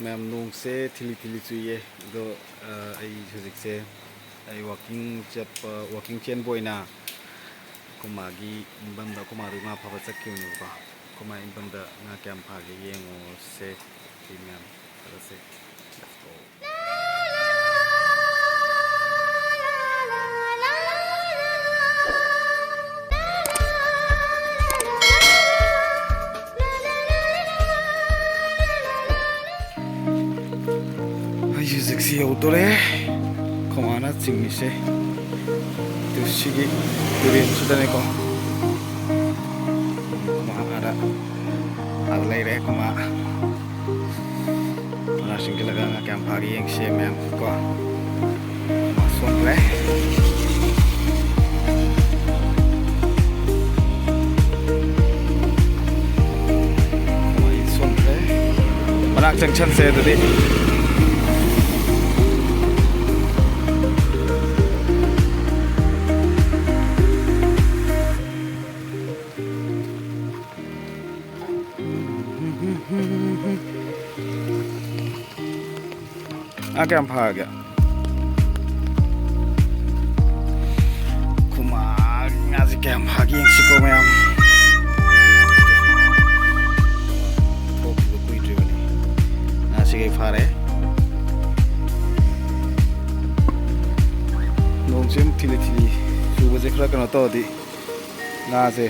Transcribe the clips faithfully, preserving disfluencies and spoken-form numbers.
ꯃꯌꯥꯝ, ꯅꯣꯡꯁꯦ ꯊꯤꯂꯤ ꯊꯤꯂꯤ ꯆꯨꯏꯌꯦ꯫ ꯑꯗꯣ ꯑ, ꯑꯩ ꯍꯧꯖꯤꯛꯁꯦ, ꯑꯩ ꯋꯥꯀꯤꯡ ꯆꯠꯄ, ꯋꯥꯀꯤꯡ ꯆꯦꯟꯕ ꯑꯣꯏꯅ ꯑꯩꯈꯣꯏ ꯃꯥꯒꯤ ꯏꯟꯐꯝꯗ, ꯑꯩꯈꯣꯏ ꯃꯥꯗꯣ ꯉꯥ ꯐꯥꯕ ꯆꯠꯈꯤꯕꯅꯦꯕꯀꯣ꯫ ꯑꯩꯈꯣꯏ ꯃꯥ ꯏꯟꯐꯝꯗ ꯉꯥ ꯀꯌꯥꯝ ꯐꯥꯒꯦ ꯌꯦꯡꯉꯨꯁꯦ꯫ ꯁꯤ ꯃꯌꯥꯝ ꯆꯠꯂꯁꯦ꯫ Let's go. ꯑꯩ ꯍꯧꯖꯤꯛꯁꯤ ꯌꯧꯗꯣꯔꯦ꯫ ꯈꯣꯃꯥꯅ ꯆꯤꯡꯉꯤꯁꯦ ꯇꯨ ꯁꯤꯒꯤ ꯇꯨꯔꯦꯟꯁꯤꯗꯅꯦꯀꯣ꯫ ꯈꯣꯃꯥ ꯑꯥꯗ, ꯑꯥꯗ ꯂꯩꯔꯦ ꯈꯣꯃꯥ꯫ ꯃꯅꯥ ꯆꯤꯡꯈꯠꯂꯒ ꯉꯥ ꯀꯌꯥꯝ ꯐꯥꯒꯦ ꯌꯦꯡꯁꯦ ꯃꯌꯥꯝ ꯀꯣ꯫ ꯃꯥ ꯁꯣꯟꯈ꯭ꯔꯦ꯫ ꯃꯥ ꯁꯣꯟꯈ꯭ꯔꯦ꯫ ꯃꯅꯥꯛ ꯆꯪꯁꯟꯁꯦ ꯑꯗꯨꯗꯤ꯫ ꯉꯥ ꯀꯌꯥꯝ ꯐꯥꯒꯦ? ꯈꯨꯃꯥ, ꯉꯥꯁꯦ ꯀꯌꯥꯝ ꯐꯥꯒꯦ ꯌꯦꯡꯁꯤꯀꯣ ꯃꯌꯥꯝ꯫ ꯊꯣꯛꯈꯤꯕ ꯀꯨꯏꯗ꯭ꯔꯤꯕꯅꯤ꯫ ꯉꯥꯁꯤ ꯀꯩ ꯐꯥꯔꯦ꯫ ꯅꯣꯡꯁꯦ ꯑꯃꯨꯛ ꯊꯤꯂꯤ ꯊꯤꯂꯤ ꯆꯨꯕꯁꯦ ꯈꯔ ꯀꯩꯅꯣ ꯇꯧꯔꯗꯤ ꯉꯥꯁꯦ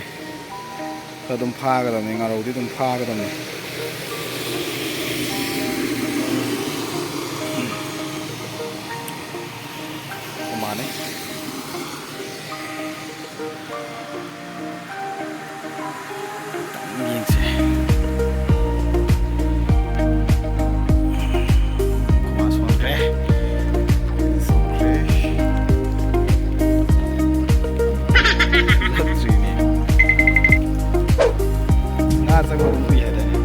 ꯈꯔ ꯑꯗꯨꯝ ꯐꯥꯒꯗꯕꯅꯤ, ꯉꯥꯔꯧꯗꯤ ꯑꯗꯨꯝ ꯐꯥꯒꯗꯕꯅꯤ꯫ ꯃꯥꯅꯤ꯫ ꯌꯦꯡꯁꯦ꯫ ꯈꯨꯃꯥ ꯁꯣꯟꯈ꯭ꯔꯦ꯫ ꯁꯣꯟꯈ꯭ꯔꯦ꯫ ꯂꯛꯇ꯭ꯔꯤꯅꯦ꯫ ꯉꯥ ꯆꯪꯕ ꯑꯗꯨꯝ ꯎꯏ ꯍꯥꯏꯗꯥꯏꯅꯦ?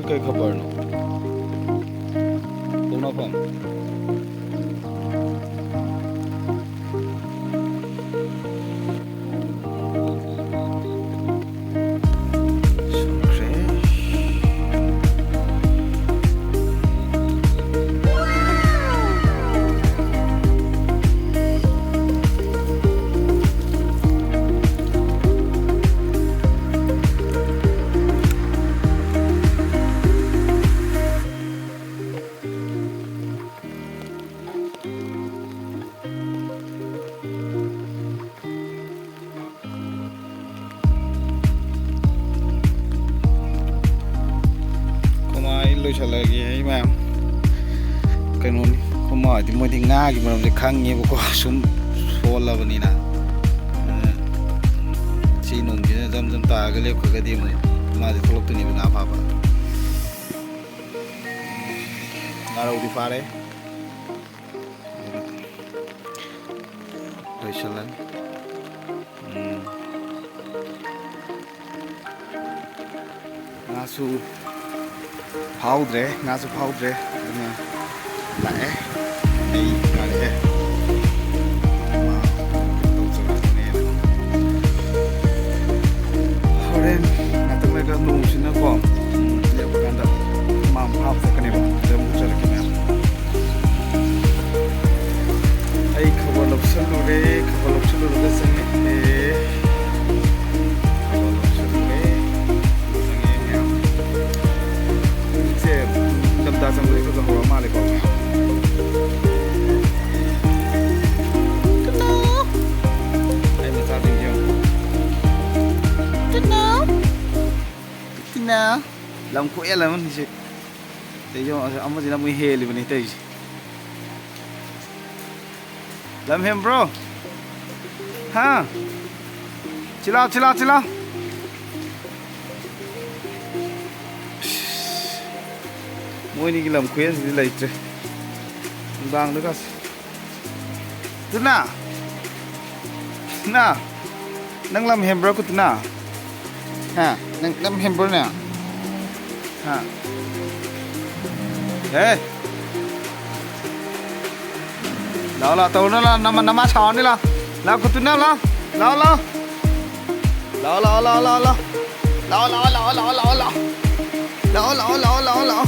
ꯀꯩ ꯈꯕꯔꯅꯣ? ꯄꯣꯛꯅꯐꯝ꯫ ꯁꯨꯈ꯭ꯔꯦ꯫ ꯈꯣꯃꯥ ꯑꯩ ꯂꯣꯏꯁꯤꯜꯂꯒꯦ ꯑꯩ ꯃꯌꯥꯝ꯫ ꯀꯩꯅꯣꯅꯤ, ꯈꯣꯃꯥ ꯍꯥꯏꯗꯤ ꯃꯣꯏꯗꯤ ꯉꯥꯒꯤ ꯃꯔꯝꯁꯦ ꯈꯪꯉꯦꯕꯀꯣ, ꯁꯨꯝ ꯁꯣꯜꯂꯕꯅꯤꯅ꯫ ꯑꯗꯨꯅ ꯁꯤ ꯅꯣꯡꯁꯤꯅ ꯖꯝ ꯖꯝ ꯇꯥꯔꯒ ꯂꯦꯞꯈ꯭ꯔꯒꯗꯤ ꯑꯃꯨꯛ ꯃꯥꯁꯦ ꯊꯣꯛꯂꯛꯇꯣꯏꯅꯦꯕ ꯉꯥ ꯐꯥꯕ꯫ ꯉꯥꯔꯧꯗꯤ ꯐꯥꯔꯦ꯫ ꯂꯣꯏꯁꯤꯜꯂꯅꯤ꯫ ꯎꯝ꯫ ꯉꯥꯁꯨ ꯐꯥꯎꯗ꯭ꯔꯦ, ꯉꯥꯁꯨ ꯐꯥꯎꯗ꯭ꯔꯦ꯫ ꯑꯗꯨꯅ ꯂꯥꯛꯑꯦ꯫ ꯑꯩ ꯀꯥꯔꯛꯑꯦ꯫ ꯃꯥ ꯀꯩꯅꯣ ꯇꯧꯖꯔꯛꯄꯅꯦꯅ꯫ ꯍꯣꯔꯦꯟ ꯉꯥꯛꯇꯪ ꯂꯩꯔꯒ ꯅꯣꯡꯁꯤꯅꯀꯣ, ꯎꯝ, ꯂꯦꯞꯄꯀꯥꯟꯗ ꯃꯥ ꯑꯃꯨꯛ ꯍꯥꯞꯆꯔꯛꯀꯅꯦꯕ꯫ ꯑꯗꯨꯗ ꯑꯃꯨꯛ ꯎꯠꯆꯔꯛꯀꯦ ꯃꯌꯥꯝ꯫ ꯑꯩ ꯈꯕꯔ ꯂꯧꯁꯜꯂꯨꯔꯦ, ꯈꯕꯔ ꯂꯧꯁꯜꯂꯨꯔꯒ ꯆꯪꯉꯛꯑꯦ꯫ ꯈꯕꯔ ꯂꯧꯁꯜꯂꯨꯔꯦ, ꯆꯪꯉꯛꯑꯦ ꯃꯌꯥꯝ꯫ ꯍꯧꯖꯤꯛꯁꯦ ꯏꯪꯊꯝꯊꯥ ꯆꯪꯕꯗꯤ ꯈꯔ ꯈꯔ ꯍꯧꯔ ꯃꯥꯜꯂꯦꯀꯣ ꯃꯌꯥꯝ꯫ ꯀꯅꯥ? ꯑꯩ ꯃꯆꯥꯁꯤꯡꯁꯦ ꯌꯦꯡꯉꯨ꯫ ꯀꯅꯥ? ꯀꯅꯥ? ꯂꯝ ꯈꯨꯍꯦꯜ ꯑꯃꯅꯤ ꯁꯤ꯫ ꯇꯩꯖꯧ, ꯑꯃꯁꯤꯅ ꯑꯃꯨꯛ ꯍꯦꯜꯂꯤꯕꯅꯤ ꯇꯧꯔꯤꯁꯦ꯫ ꯂꯝ ꯍꯦꯟꯕ꯭ꯔꯣ? ꯍꯥ? ꯆꯤꯂꯥꯎ, ꯆꯤꯂꯥꯎ, ꯆꯤꯂꯥꯎ꯫ ꯃꯣꯏꯅꯤꯒꯤ ꯂꯝ ꯈꯨꯍꯦꯟꯁꯤꯗꯤ ꯂꯩꯇ꯭ꯔꯦ꯫ ꯅꯨꯡꯗꯥꯡꯗꯒꯁꯦ꯫ ꯇꯨꯅꯥ! ꯇꯨꯅꯥ! ꯅꯪ ꯂꯝ ꯍꯦꯟꯕ꯭ꯔꯣ, ꯀꯨꯇꯨꯅꯥ? ꯍꯥ? ꯅꯪ ꯂꯝ ꯍꯦꯟꯕ꯭ꯔꯣꯅꯦ? ꯍꯥ? ꯑꯦ! ꯂꯥꯛꯑꯣ, ꯂꯥꯛꯑꯣ, ꯇꯧꯔꯨꯅꯨ, ꯂꯥꯛꯑꯣ, ꯅꯃ-, ꯅꯃꯥ ꯁꯥꯎꯔꯅꯤ, ꯂꯥꯛꯑꯣ꯫ ꯂꯥꯛꯑꯣ, ꯀꯨꯇꯨꯅ, ꯂꯥꯛꯑꯣ꯫ ꯂꯥꯛꯑꯣ, ꯂꯥꯛꯑꯣ꯫ ꯂꯥꯛꯑꯣ, ꯂꯥꯛꯑꯣ, ꯂꯥꯛꯑꯣ, ꯂꯥꯛꯑꯣ, ꯂꯥꯛꯑꯣ꯫ ꯂꯥꯛꯑꯣ, ꯂꯥꯛꯑꯣ, ꯂꯥꯛꯑꯣ, ꯂꯥꯛꯑꯣ, ꯂꯥꯛꯑꯣ꯫ ꯂꯥꯛꯑꯣ, ꯂꯥꯛꯑꯣ, ꯂꯥꯛꯑꯣ, ꯂꯥꯛꯑꯣ, ꯂꯥꯛꯑꯣ꯫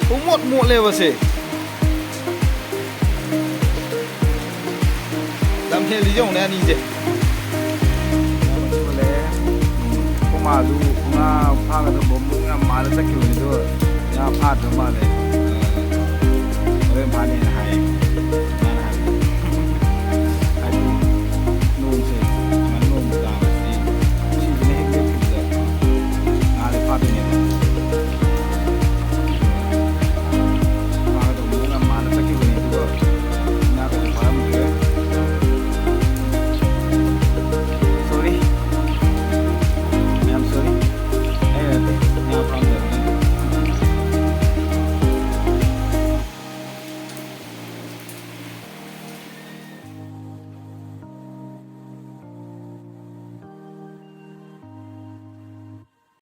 ꯄꯨꯡꯃꯣꯠ ꯃꯣꯠꯂꯦꯕ ꯁꯦ꯫ ꯂꯝ ꯍꯦꯜꯂꯤꯁꯦ ꯌꯦꯡꯉꯨꯅꯦ ꯑꯅꯤꯁꯦ꯫ ꯌꯥꯝ ꯊꯨꯍꯜꯂꯛꯑꯦ꯫ ꯑꯩꯈꯣꯏ ꯃꯥꯁꯨ ꯉꯥ ꯐꯥꯒꯗꯕ ꯃꯑꯣꯡ ꯌꯥꯝ ꯃꯥꯜꯂ ꯆꯠꯈꯤꯕꯅꯦ, ꯑꯗꯣ ꯉꯥ ꯐꯥꯗ꯭ꯔ ꯃꯥꯜꯂꯦ꯫ ꯍꯣꯔꯦꯟ ꯐꯥꯅꯤꯅ ꯍꯥꯏꯌꯦ꯫